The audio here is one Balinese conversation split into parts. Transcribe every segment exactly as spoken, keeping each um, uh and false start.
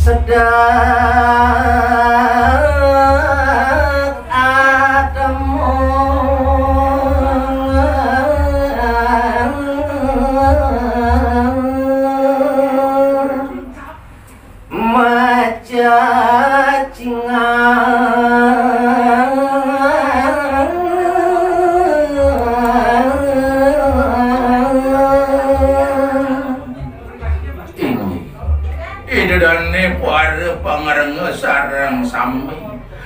Sedek atemu maca cingakan. Inggih. Ida dané para pangrengga sareng sami.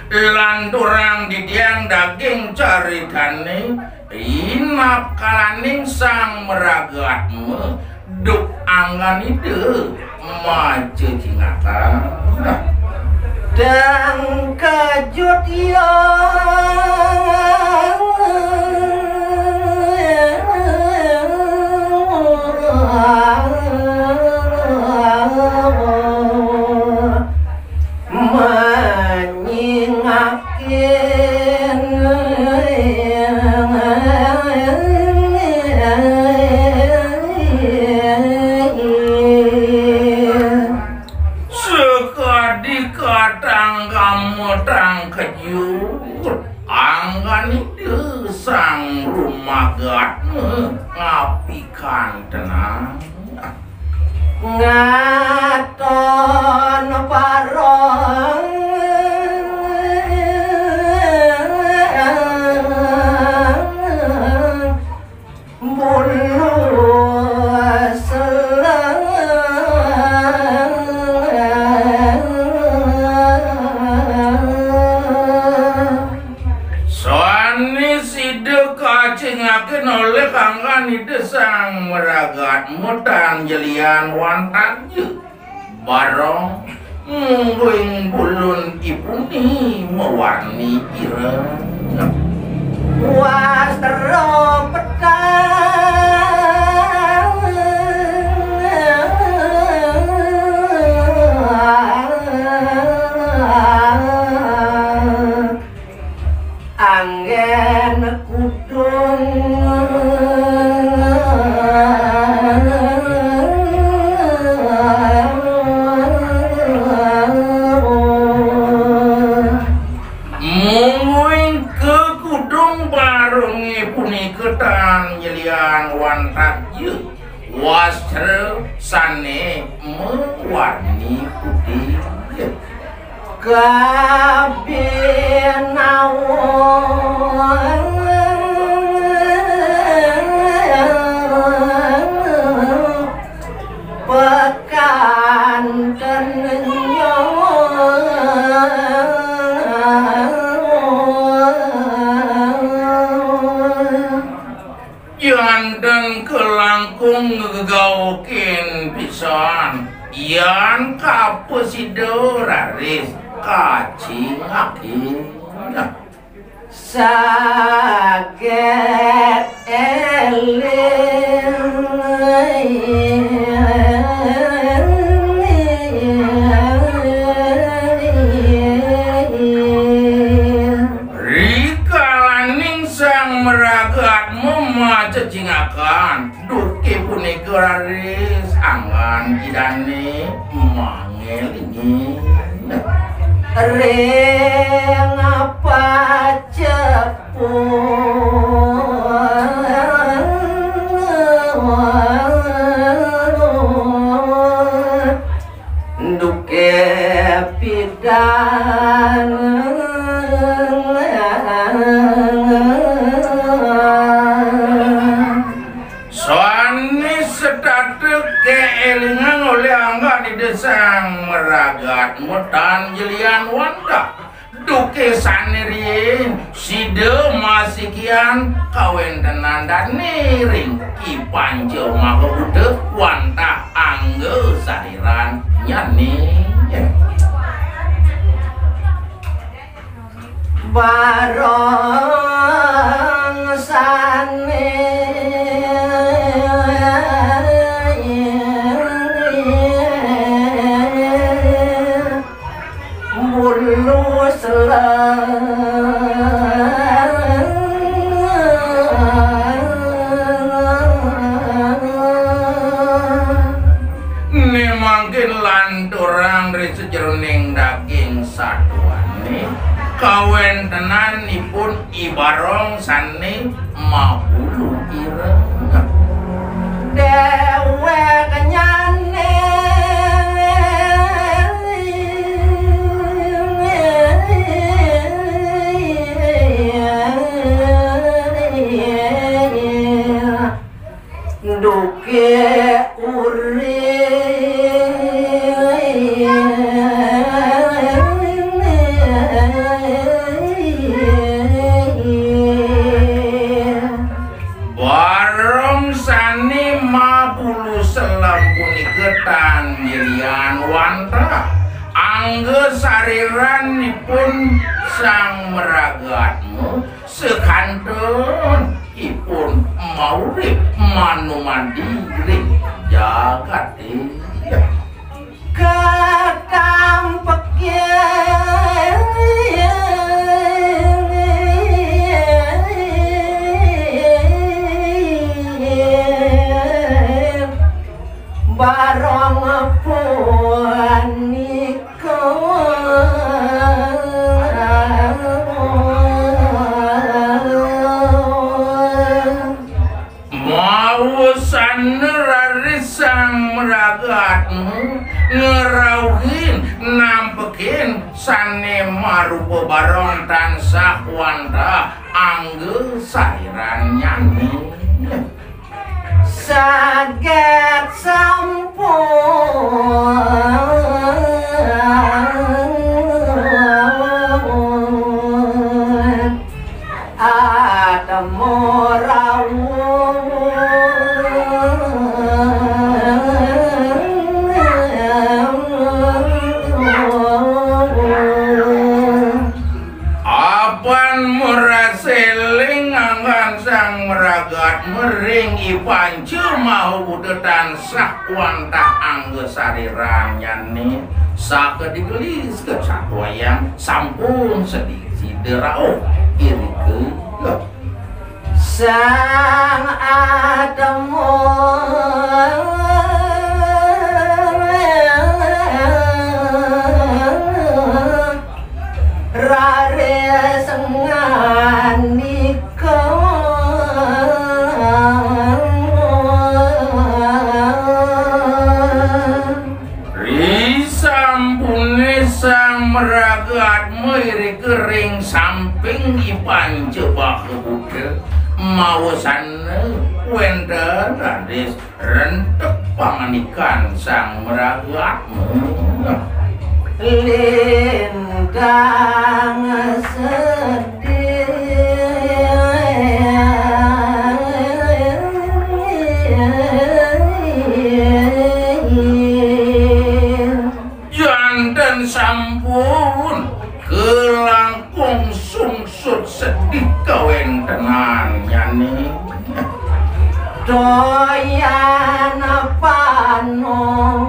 Lanturang didiang daging caritane, rinakalaning Sang Maragatma, duk anggan Ida maca cingakan. Dang kajut ya. Manyingakin. Sakadi katang kamu tang kejut, anggan Ida Sang Rumagatma ngapikan tenang. Ngaton parang bulu seleng. Sané sida kacingakin olih anggan Ida Sang Maragatma tan jelian wantah ja. Barong mungguing bulun ipuné mawarni ireng. Wastra petang. Anggén kudung. Mungguing kekudung barongé punika tan nyelian wantah ja. Wastra sané mawarni putih. Kabinawan pekanten nyawa. Janten kalangkung nggegaokin pisan, yan kaprasida raris kacingakin. Saget éling. Rikalaning Sang Maragatma macecingakan, duké punika raris anggan Idané mangélingi. Ring pacepun. Duké pidan. Sané setata kaélingang olih anggan Ida Sang Maragatma tan jelian wantah. Duké sané riin sida masikian kawéntenan dané ring Ki Panca Maga Buta wantah angga sariran nyané. Barong sané. Bulu seleng. Né mangkin lanturang ri Kawéntenanipun I Barong sané mabulu ireng. Déwék nyané duké urip. Barong sané mabulu selem punika tan milian wantah angga sariranipun Sang Mragatma. Sekanten ipun maurip manumadi ring jagaté. Katampekén Barong punika. Maosana raris Sang Mragatma ngrauhin nampekin sané marupa barong tansah wantah angga sarirannyané. Saget sampun atma rawuh. Apan marasa éling anggan Sang Mragatma ring I Panca Maha Buta tansah wantah angga sarirannyané, sakadi gelis kacatwayang sampun sedi sida rauh irika. Sang atma raris ngandika. Risampuné Sang Mragatma irika ring samping I Panca Maha Buta, maosana wénten raris rentek pangandikan Sang Mragatma. Lintang sedih. Janten sampun kalangkung sungsut sedih kawéntenannyané. Toyan panon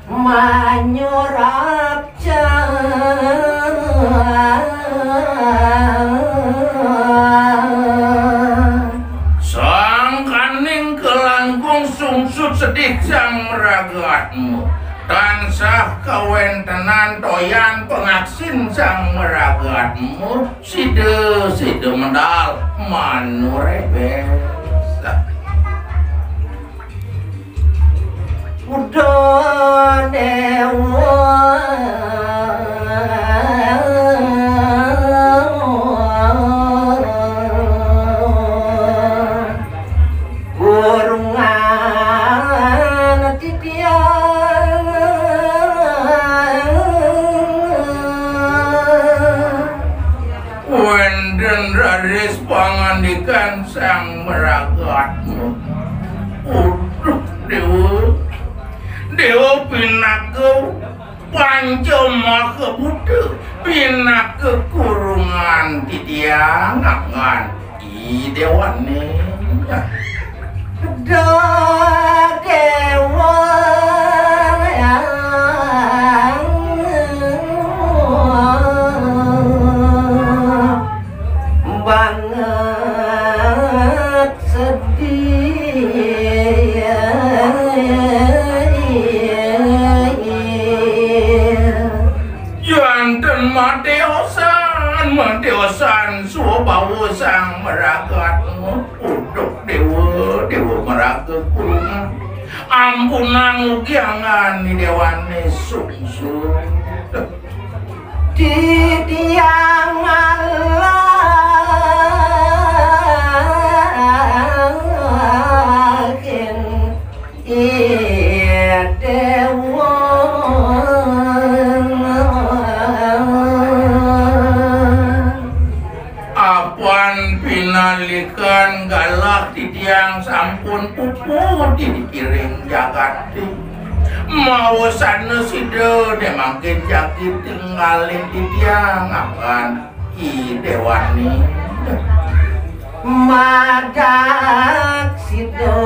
manyurap. Sangkaning kalangkung sungsut sedih Sang Mragatma, tansah kawéntenan toyan pangaksin Sang Mragatma, sida-sida medal manurébés. Uda déwa kurungan titiang. Wénten raris pangandikan Sang Mragatma. Uduh, Déwa. Déwa pinaka panca maha buta, pinaka kurungan titiang anggan I Déwané. Da Déwa banget sedih. Matiosan, matiosan, swabawa sang maraga Atma. Uduh déwa, déwa maraga Kurungan. Ampunang ugi anggan Ida Déwané sungsung. Titiang ngalahin Ida Déwa. Apan pinalikan galah titiang sampun puput di kiring jagaté. Mawasana sida dé mangkin jagi tinggalin titiang apan I Déwané. Madak sida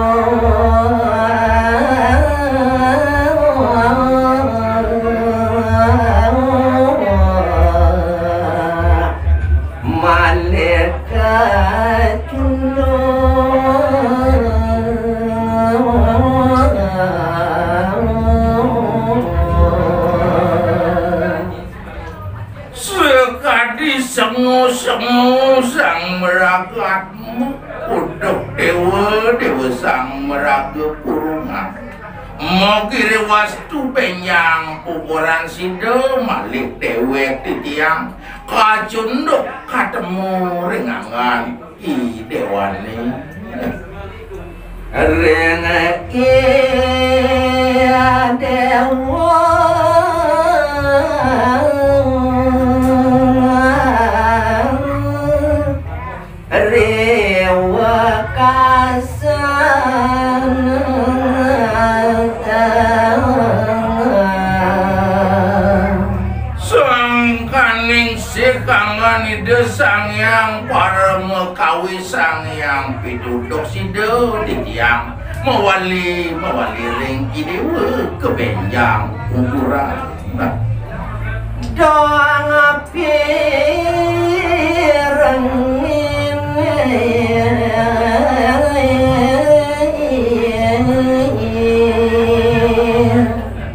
malih kacunduk. Sakadi sengu-sengu sang maraga Atma, uduh déwa, déwa sang maraga Kurungan. Mogi riwastu bénjang pupuran sida malih déwék titiang kacunduk katemu ring anggan I Déwané. Ring I Déwa riwekasan. Sangkaning sih kanggan Ida Sang Hyang Parama Kawi, Sang Hyang Pituduk sida titiang mawali, mawali ring I Déwa kabénjang pupuran. Dong pirengin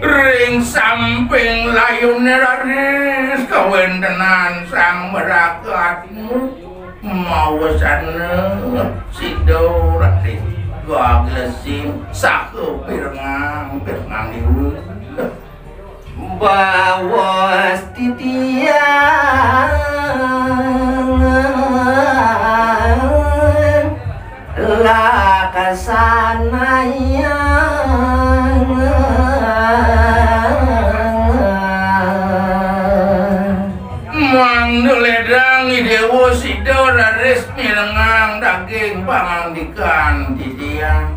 ring samping layuné raris kawéntenan Sang Maraga Atma. Mawasana sida raris gaglesing saha pirengang, pirengang déwa. Bawas titiang laksanayang. Mangda lédang I Déwa sida raris mirengang daging pangandikan titiang.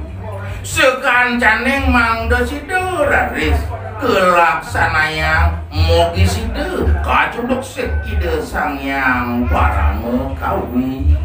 Sakancaning mangda sida raris kalaksanayang, mogi sida kacunduk sih Ida Sang Hyang Parama Kawi.